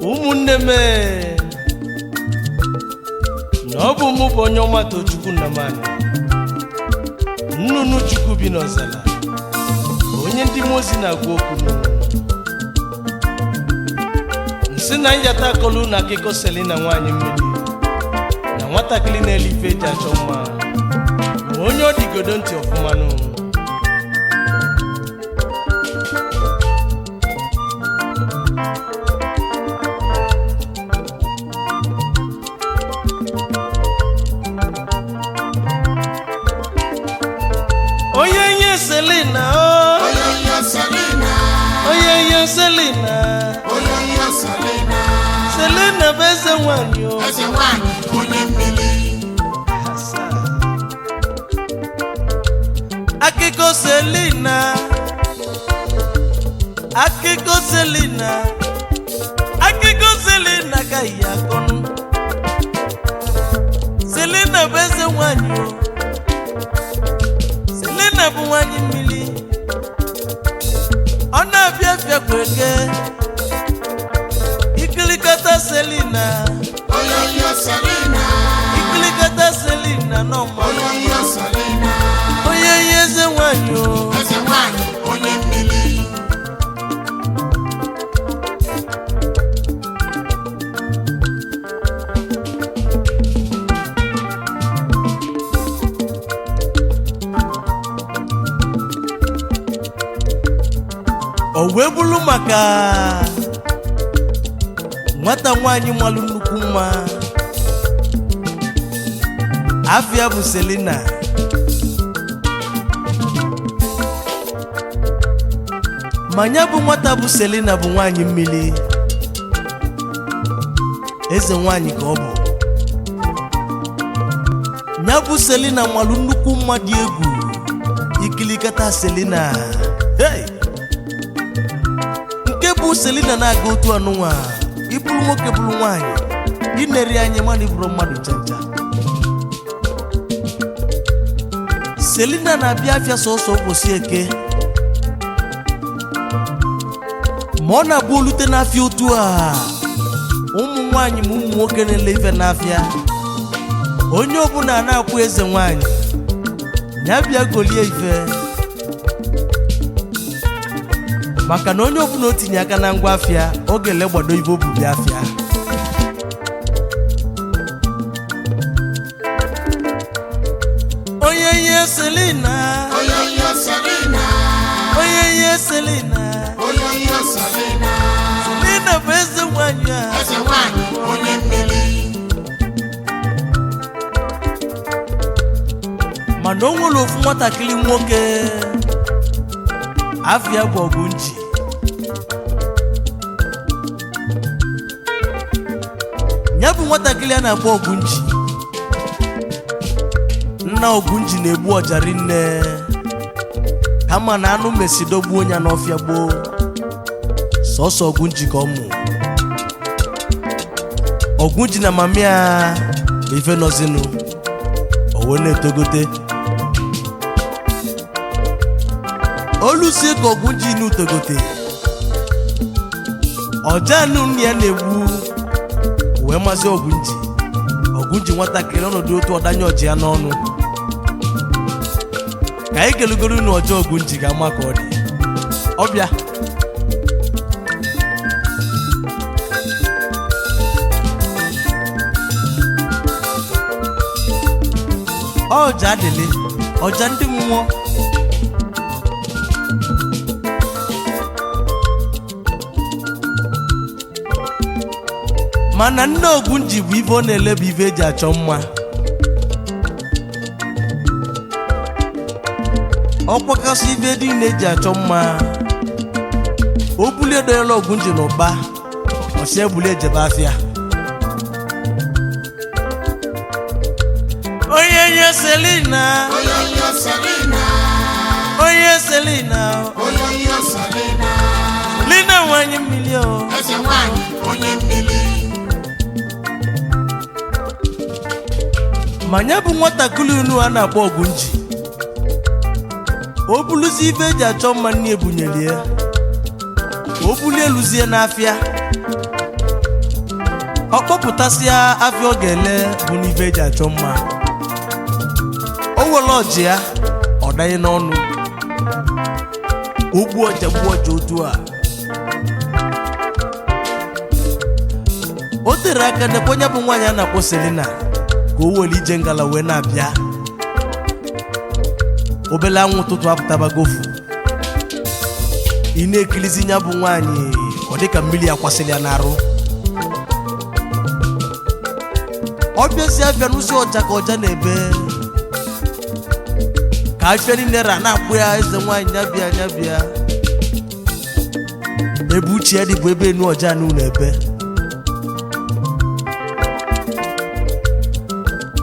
Ụmụnne m, na ọ bụ mụ bụ onye ọma Tochukwu Nnamani, nnụnụ Chukwu bi n'ọzara, onye ndị mmụọ ozi na-agwa okwu. Nsị na njata akọlụ na akụkọ Selina nwaanyị mmiri na nwatakịrị na-ele ife eji achọ mma, ma onye ọ dịgodo ntị ọfụmanụ. Onye nye Selina o. Oyoyo Selina. Onye nye Selina. Oyoyo Selina. Selina bụ eze nwanyị o. Eze nwanyị onye mmiri. Akụkọ Selina, akụkọ Selina, akụkọ Selina ka yi akọnụ. Selina bụ eze nwanyị o. Selina bụ nwanyị mmiri. Ọ na-abịa afịa kweke ikilikata Selina. Oyoyo Selina. Ikilikata Selina n'ọma. Oyoyo Selina. Onye ihe eze nwanyị o. Eze nwanyị onye mmiri. O wee bụrụ maka nwata nwaanyị malụ nnukwu mma, afịa bụ Selina. Ma ya bụ nwata bụ Selina bụ nwaanyị mmiri, eze nwaanyị ka ọ bụ. Ya bụ Selina malụ nnukwu mma dị egwu. Ikilikata Selina, hey! Nke bụ Selina na-aga otu anụnwa, ịbụrụ nwoke bụrụ nwaanyị, ineri anya mana ịbụrụ mmadụ ncha. Selina na-abịa afịa sọsọ ụbọchị Eke, ma ọ na-abụ olute n'afịa otu a, ụmụ nwaanyị ma ụmụ nwoke na-ele ife n'afịa, onye ọbụla na-akwụ eze nwaanyị ya bịa golie ife, maka na onye ọbụla o tinye aka na ngwa afịa, ọ ga-elegbado ibe o bu bịa afịa. Onye ihe Selina. Oyoyo Selina. Onye ihe Selina. Oyoyo Selina. Selina bụ eze nwanyị a. Eze nwanyị onye mmiri. Mana o nwere ofu nwatakịrị nwoke afịa bụ Ọgụnji. Ya bụ nwatakịrị a na-akpọ Ọgụnji, nna Ọgụnji na-egbu ọjari nne, kama na anụ mesi dọgbuo ya n'ọfịa gboo. Sọsọ Ọgụnji ka ọ mụ. Ọgụnji na mami ya bụ ife nọzinụ. O wee na-etogote olusie ka Ọgụnji n'utogote ọja anụ nne ya na-egbu wee masị Ọgụnji. Ọgụnji nwatakịrị ọnọdụ otu ọdanye ọji ya n'ọnụ. Ka anyị kelugoro unu ọjọọ Ọgụnji ga-ama ka ọ dị ọbịa. Ọja adịlị ọja ndị mmụọ. Mana nne Ogunji bụ ife ọ na-ele bụ ife eji achọ mma. Ọ kwakasị ife niile eji achọ mma, o bulie doyela Ogunji n'ụba, ọsị ebulie jebe afịa. Onye nye Selina. Oyoyo Selina. Onye Selina. Oyoyo Selina. Lina nwanyị mmiri o. Eze nwanyị onye mmiri. Ma ya bụ nwatakịrị unu a na-akpọ Ogunji, o buluzi ife eji achọ mma nne ebunyere ya. O bulie eluzie n'afịa, ọ kpọpụtasịa afịa ọ ga-ele bụ n'ife eji achọ mma. O were ọjị ya, ọ danye n'ọnụ ogbu ọja, gbuo ọja otu a. O tere aka nekwa onye bụ nwaanyị a na-akpọ Selina ka o were ije ngala wee na-abịa. Obele anwụ ụtụtụ apụtabagofu. Ị na-ekirizi ya bụ nwaanyị, ọ dịka mmiri akwasịrị ya n'arụ. Ọ bịazi abịa n'ụzọ ọja ka ọja na-ebe ka afịa niile ra na-akpụ ya eze nwaanyị, ya bịa, ya bịa. Ebe uche ya dị bụ ebe enu ọja n'ụlọ ebe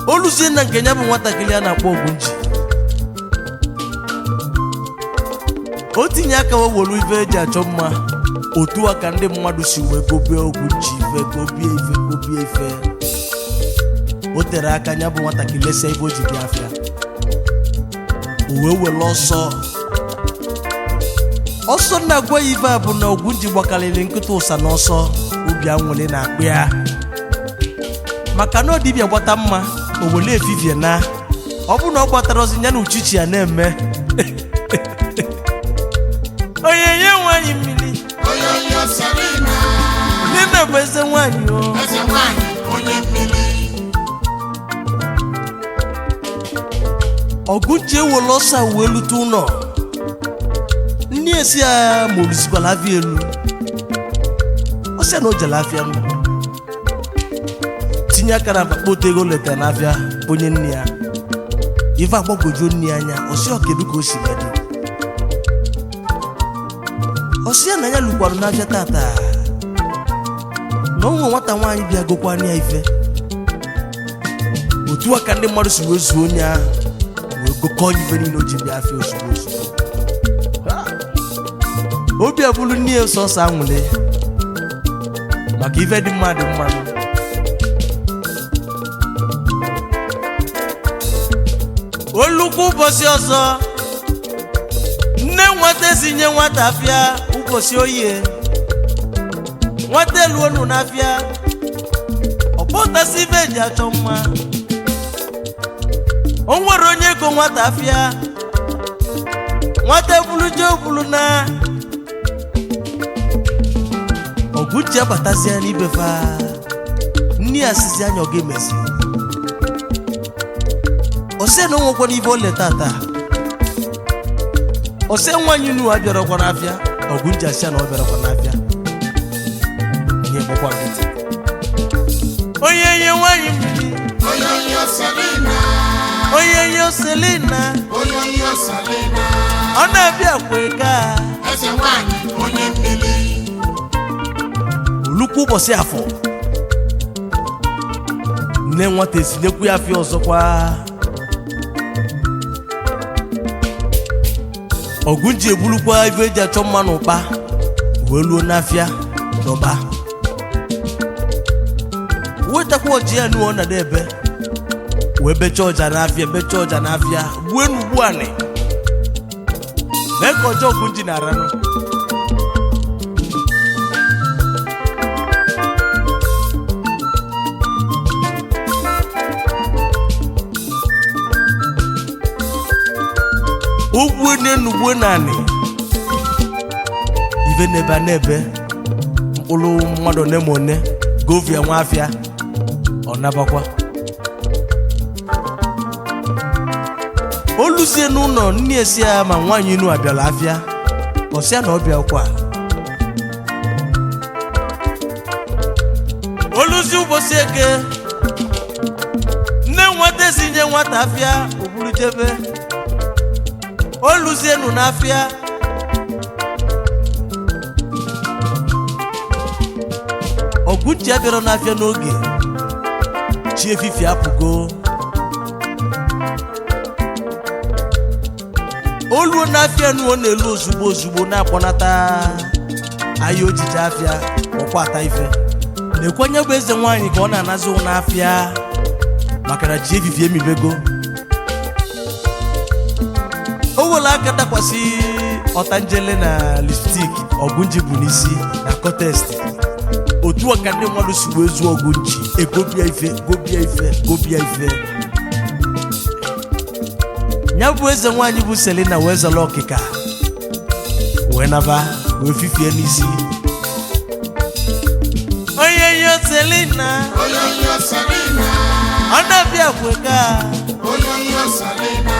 oluzie na nke ya bụ nwatakịrị a na-akpọ Ogunji. O tinye aka wee welu ife eji achọ mma. Otu a ka ndị mmadụ si wee gobie Ogunji ife, gobie ife, gobie ife. O tere aka ya bụ nwatakịrị lesia ife o ji bịa afịa, o wee were ọsọ ọsọ. Na-agwa ya ife a bụ na Ogunji gbakarịrị nkịta ụsa n'ọsọ. Obi anwụrị na-akpụ ya maka na ọ dibịa gbata mma, o wele efifie na ọ bụ na ọ gbatara ọzọ ya na uchichi ya na-eme onye nye nwanyị mmiri. Oyoyo Selina. Nne bụ eze nwanyị o. Eze nwanyị onye mmiri. Ọgụji ewere ọsọ a wee lute ụlọ. Nne esi ya ma oluzikwala afịa elu. Ọ sị ya na o jere afịa nụ, tinye aka na akpa otu ego letara n'afịa onye nne ya. Ife agbagwojuo nne ya anya. Ọ sị ọ kedu ka o si medu. Ọ sị ya na ya lukwarụ n'afịa tata na onwe nwata nwaanyị bịa gokwana ya ife. Otu a ka ndị mmadụ si wee zuo onye ahụ wee gokọọ ya ife niile o ji bịa afịa ozugbo ozugbo. Ha! Obi abụrụ nne ya sọsọ anwụle maka ife dị mma dị mmanụ. Olukwu ụbọchị ọzọ, nne nwata ezinye nwata afịa ụbọchị oyiye. Nwata eluonu n'afịa, ọkpọtasị ife eji achọ mma. O nwere onye ego nwata afịa. Nwata ebulu je obulu na Ọgụji abatazia n'ibe fa. Nne ya sizi anya ọ ga-emezi. Ose na onwekwana ife ole tata. Ose nwaanyị nu abịarakwa n'afịa. Ọgụnji asịa na ọ bịarakwa n'afịa. Ihe gbakwa nkịtị. Onye nye nwaanyị mmiri. Oyoyo Selina. Onye nye Selina. Oyoyo Selina. Ọ na-abịa kweka. Eze nwanyị onye mmiri. Olukwu ụbọchị afọ, nne nwata esinyekwu ya afịa ọzọkwa. Ọgụnji ebulukwa ife eji achọ mma n'ụkpa wee luo n'afịa dọba, wetakwa ọjị ya nuo na ebe wee bechaa ọja n'afịa, bechaa ọja n'afịa, gbue n'ugbu anị mee ka ọjọọ. Ọgụnji na-aranụ. Ugbu n'enu gbuo naanị ife n'ebe a n'ebe mkpụrụ mmadụ one ma one govia nwa afịa ọ nabakwa. Oluzie n'ụlọ, nne esi ya ma nwaanyị inu abịala afịa. Ọ sịa na ọ bịakwa. Oluzie ụbọchị eke, nne nwata esinye nwata afịa oburujebe. Oluzienu n'afịa, Ọgụnchi abịara n'afịa n'oge. Chi efifi apụgo. Oluo n'afịa nu, ọ na-elu ozugbo ozugbo na-akpọnata ahịa ojije afịa ọkwa ata ife na-ekwenye bụ eze nwaanyị ka ọ na-anazi ụlọ afịa maka na chi efifi emibego. O were aka dakwasị Ọtanjele na lipstik Ogunji bụ n'isi na kọtest. Otu a ka ndị mmadụ si wee zuo Ogunji, egobia ife, gobia ife, gobia ife. Ya bụ eze nwaanyị bụ Selina wee zara ọkịka wee naba wee fifie n'isi. Onye yo Selina, Oyoyo Selina, ọ na-abịa kweka. Oyoyo Selina,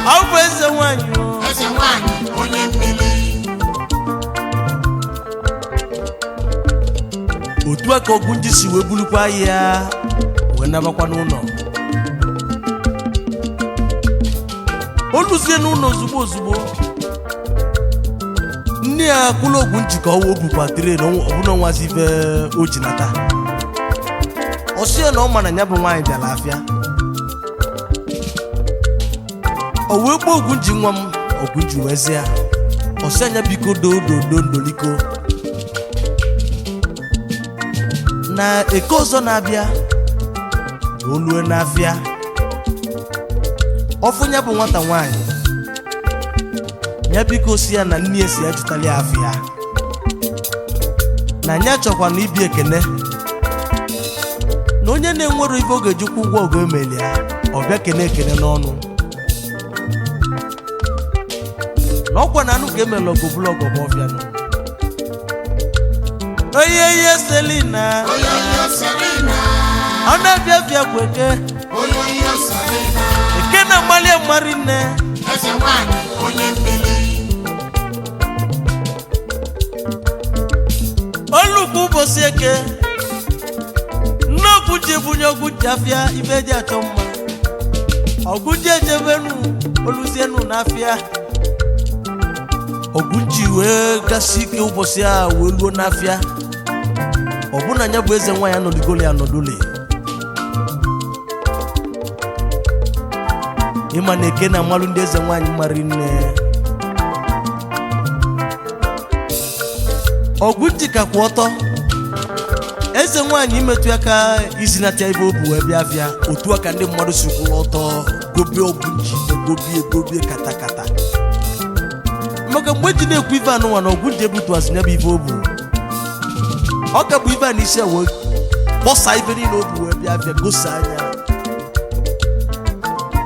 Ọ bụ eze nwaanyị o. Eze nwanyị onye mmiri. Otu a ka Ogunji si wee bulukwa ya wee nabakwa n'ụlọ. O luzie n'ụlọ ozugbo ozugbo, nne ya kwụlụ Ogunji ka ọwa obukwa tren ọbụna nwazi ife o ji nata. Ọ sị ya na ọ ma na ya bụ nwaanyị bịara afịa. O wee kpọọ Ogunji, nwa m. Ogunji wee sị ya, ọ sị anya biko doo dodo ndoliko na eke ọzọ na-abịa na olue n'afịa ọfụ ya bụ nwata nwaanyị ya biko si ya na nne ya si ya jụtara ya afịa, na ya chọkwa na ibi ekene na onye na-enwero ife ọ ga-ejikwa ụgwọ ọgụ emeli ya, ọ bịa kene ekene n'ọnụ na ọkwa na anụ ka emela ọgụ bụla ọgụ bụ ọfịa nụ. Onye ihe Selina, Oyoyo Selina, ọ na-abịa bịa kweke. Oyoyo Selina, Eke na mmalị mmarị nne. Eze nwanyị onye mmiri. Olukwu ụbọchị eke, nne Ogunji ebunye Ogunji afịa ife eji achọ mma. Ogunji ejebenu oluzienu n'afịa. Ogunji wee gasị ike ụbọchị a wee luo n'afịa. Ọbụna ya bụ eze nwaanyị anọdugoli anọdụli. Ịma na eke na amalụ ndị eze nwaanyị mara nne. Ogunji ka kwụ ọtọ, eze nwaanyị imetụ aka izinata ebe o bu wee bịa afịa. Otu a ka ndị mmadụ si kwụrụ ọtọ gobie Ogunji, egobie egobie katakata, maka mgbe eji na-ekwu ife anụnwa na Ogunji ebutuazị ya bụ ife o bu. Ọ ka bụ ife a n'isi a wee kpọsa ife niile o bu wee bịa afịa gosa anya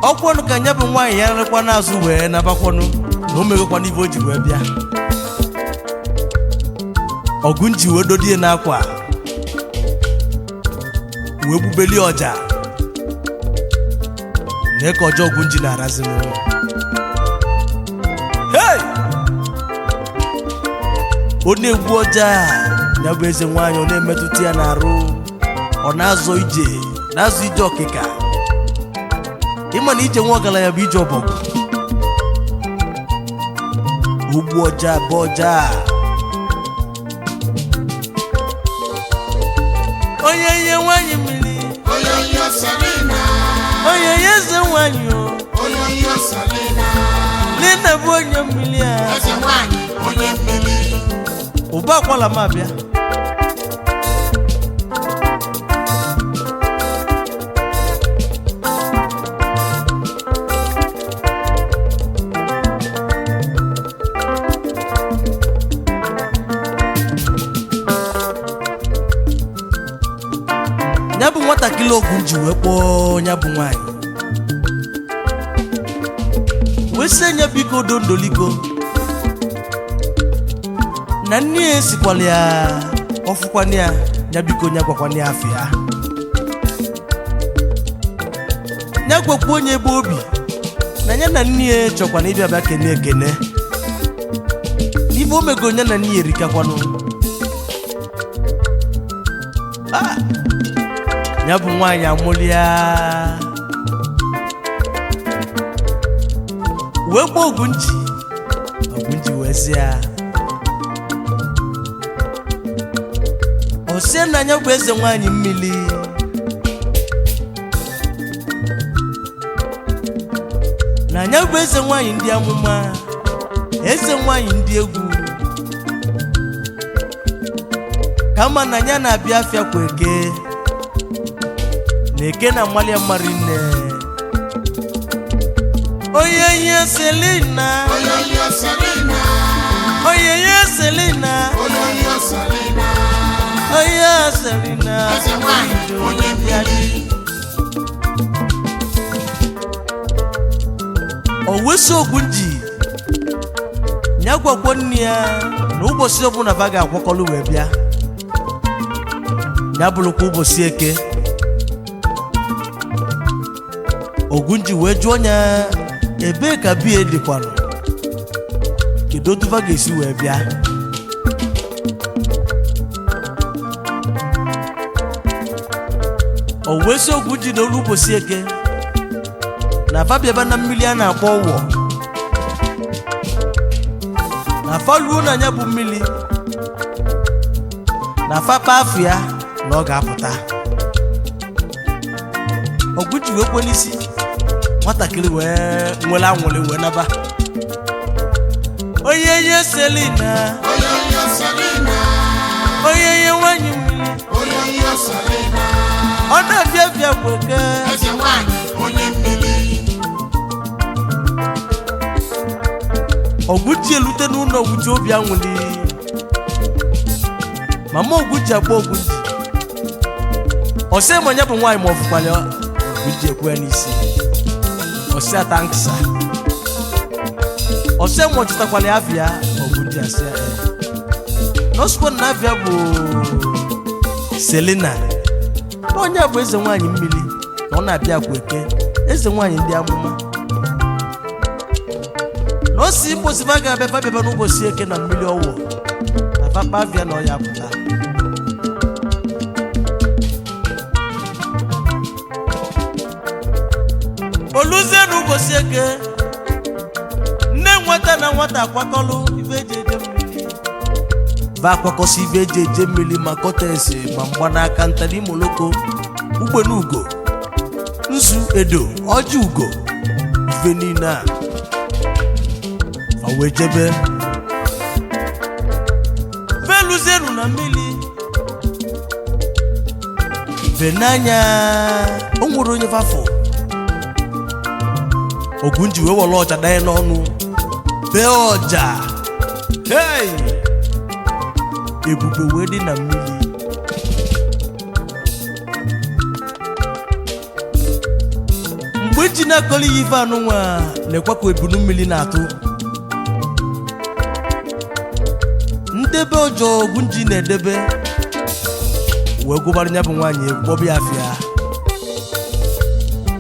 ọkwọnụ ka ya bụ nwaanyị ya rekwa n'azụ wee nabakwanụ na o meghekwana ife o ji wee bịa. Ogunji wee dodie n'akwa wee gbubeli ọja na ka ọjọọ Ogunji na-arazi m. Hey! Ọ na-egbu ọja ya bụ eze nwaanyị, ọ na-emetụta ya n'arụ, ọ na-azọ ije, na-azọ ije ọkịka. Ịma na ije nwa ọgaranya bụ ije ọbọgwụ. Ugbu ọja bụ ọja. Onye ihe nwanyị mmiri. Oyoyo Selina, Onye ihe eze nwanyị o. Oyoyo Selina, Lina bụ onye mmiri a. Eze nwanyị onye mmiri. Ụba akwala m abịa. Ya bụ nwatakịrị Ogunji wee kpọọ ya bụ nwaanyị wee sị ya biko dondoliko na nne ya esikwala ya ọfụkwana ya, ya biko ya gwakwana ya afọ ya, ya gwakwa onye ebe obi na ya na nne ya chọkwana ịbịa bịa kene ekene n'ife o mego ya na nne ya erikakwanụ. Ah! Ya bụ nwaanyị amụlịa wee gbaa Ogunji. Ogunji wee sị ya, osie na anya bụ eze nwanyị mmiri na anya bụ eze nwanyị ndị amụma, eze nwanyị ndị egwu, kama na anya na-abịa afịa kwa eke na eke na mmalị mmarị nne. Onye ihe Selina. Oyoyo Selina. Eze nwanyị onye mmeri. O wesi Ogunji ya gwakwo nne ya na ụbọchị ọbụla va ga-akwakọrọ wee bịa ya bụrụkwa ụbọchị eke. Ogunji wee jụọ ya ebee ka biya dịkwanụ, kedu otu va ga-esi wee bịa. O wee sị Ogunji na olu ụbọchị eke na fa bịaba na mmiri a na-akpọ ọwọ, na fa luo na ya bụ mmiri na fa kpa afụ ya na ọ ga-apụta. Ogunji wee kwe n'isi nwatakịrị wee nwere anwụrị wee naba. Onye nye Selina, Oyoyo Selina, onye nye nwanyị mmiri, oyoyo Selina, ọ na-abịa bịa kweke. Eze nwanyị onye mmiri. Ogunji elute n'ụlọ Ogunji obi anwụrị. Mama Ogunji akpọ Ogunji, ọsị ma ya bụ nwaanyị ma ọ fụkwara ya. Ogunji ekwe ya n'isi, ọsị ata nkịsa, ọsị ma ọ chụtakwara ya afịa. Ogunji asị ya ee, n'ọsụkwa na afịa bụ Selina, na onye a bụ eze nwaanyị mmiri, na ọ na-abịa kweke, eze nwaanyị ndị amụma, na o si mkposi fa ga-abịa fa bịaba n'ụbọchị eke na mmiri ọwọ na fa kpavia na ọya pụta. Oluzie n'ụbọchị eke, nne nwata na nwata akwakọlụ ife eji eje mmiri, va akwakọsị ife eji eje mmiri, ma kọtesi ma mgbanaka ntalimoloko ugbenugo nzu edo ọjị ugo ife niile a fa wee jebe veluzienu na mmiri venanya. O nwere onye fafọ Ogunji wee were ọja danye n'ọnụ bee ọja, hei, ebube wee dị na mmiri. Mgbe ji na-akọrọ ya ife anụnwa na-ekwe ka ebunu mmiri na-atụ ndebe ọjọọ Ogunji na-edebe wee gụbara ya bụ nwaanyị egwu kpọbịa afịa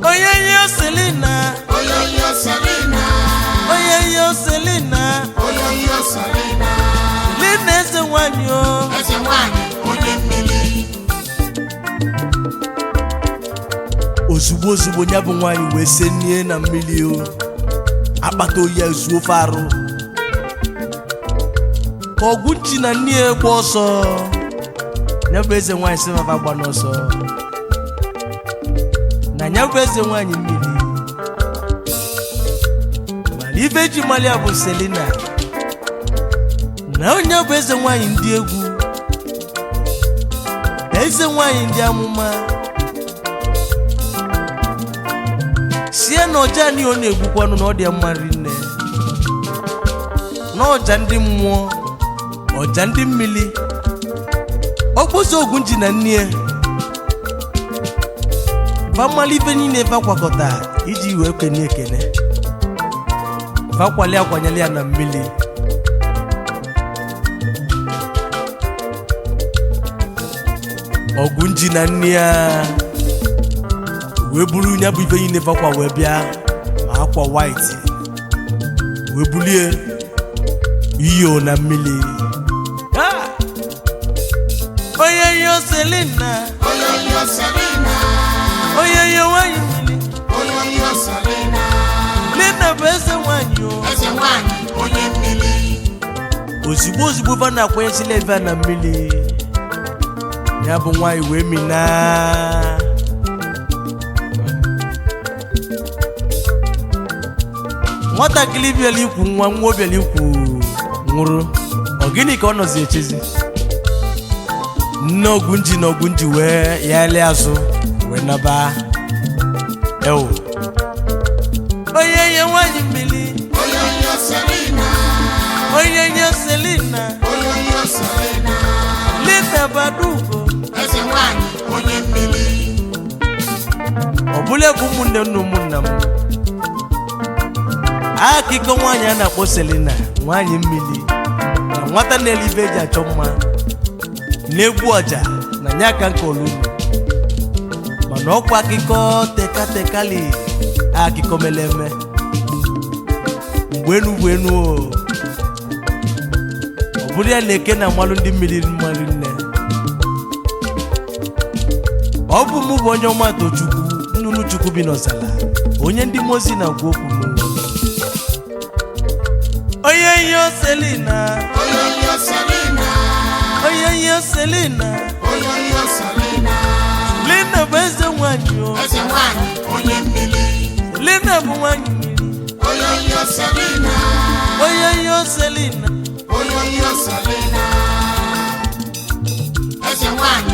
onye ihe Selina, Oyoyo Selina, onye ihe Selina, oyoyo Selina, Lina eze nwaanyị o. Eze nwanyị onye mmiri. Ozugbo ozugbo ya bụ nwaanyị wee senie na mmiri o, akpata oyi ya zuo ofe arụ ka Ogunji na nne ya gba ọsọ. Ya bụ eze nwaanyị sị mama gba n'ọsọ na ya bụ eze nwaanyị mmiri, mana ife eji mali ya bụ Selina, na onye bụ eze nwaanyị ndị egwu, eze nwaanyị ndị amụma, sie na ọja ni ọ na-egbukwanụ na ọ dị mma rinne, na ọja ndị mmụọ, ọja ndị mmiri. Ọkpụzi Ogunji na nne ya va mmalụ ife niile va kwakọta iji wee kene ekene va kwali akwanyela ya na mmiri. Ogunji na nne ya wee buru ya bụ ife niile vakwa wee bịa, ma akwa white wee bulie iyo na mmiri. Ha! Onye yo Selina, Oyoyo Selina, onye yo nwanyị mmiri, oyoyo Selina, Lina bụ eze nwanyị o. Eze nwanyị onye mmiri. Ozugbo ozugbo va na-akwanyesila ebe a na mmiri, ya bụ nwanyị wee mina. Nwatakịrị bịara ikwu nwa nwa bịara ikwu nwụrụ, ọ gịnị ka ọ nọzi echezi? Nne Ogunji na Ogunji wee ya lee azụ wee naba ewo onye nye nwanyị mmiri, Oyoyo Selina, onye nye Selina, oyoyo Selina, Lina Badugo, Eze nwanyị Bụrụ egwu, ụmụnne m na ụmụnna m, akụkọ nwaanyị a na-akpọ Selina, nwaanyị mmiri na nwata na-ele ibe eji achọ mma na-egwu ọja na nya ka nke olu, mana ọkwa akụkọ tekatekali, akụkọ mere eme mgbe enu bụ enu o. Ọ bụrụ ya na-eke na mmalụ ndị mmiri mmalụ nne. Ọ bụ mụ bụ onye ọma Tochukwu nnụnụ Chukwu bi n'ọzala, onye ndị mozi na-agwa okwu m. Onye ihe Selina. Oyoyo Selina. Onye ihe Selina. Oyoyo Selina. Lina bụ eze nwanyị o. Eze nwanyị onye mmiri. Lina bụ nwanyị mmiri. Oyoyo Selina. Onye ihe Selina. Oyoyo Selina. Eze nwanyị.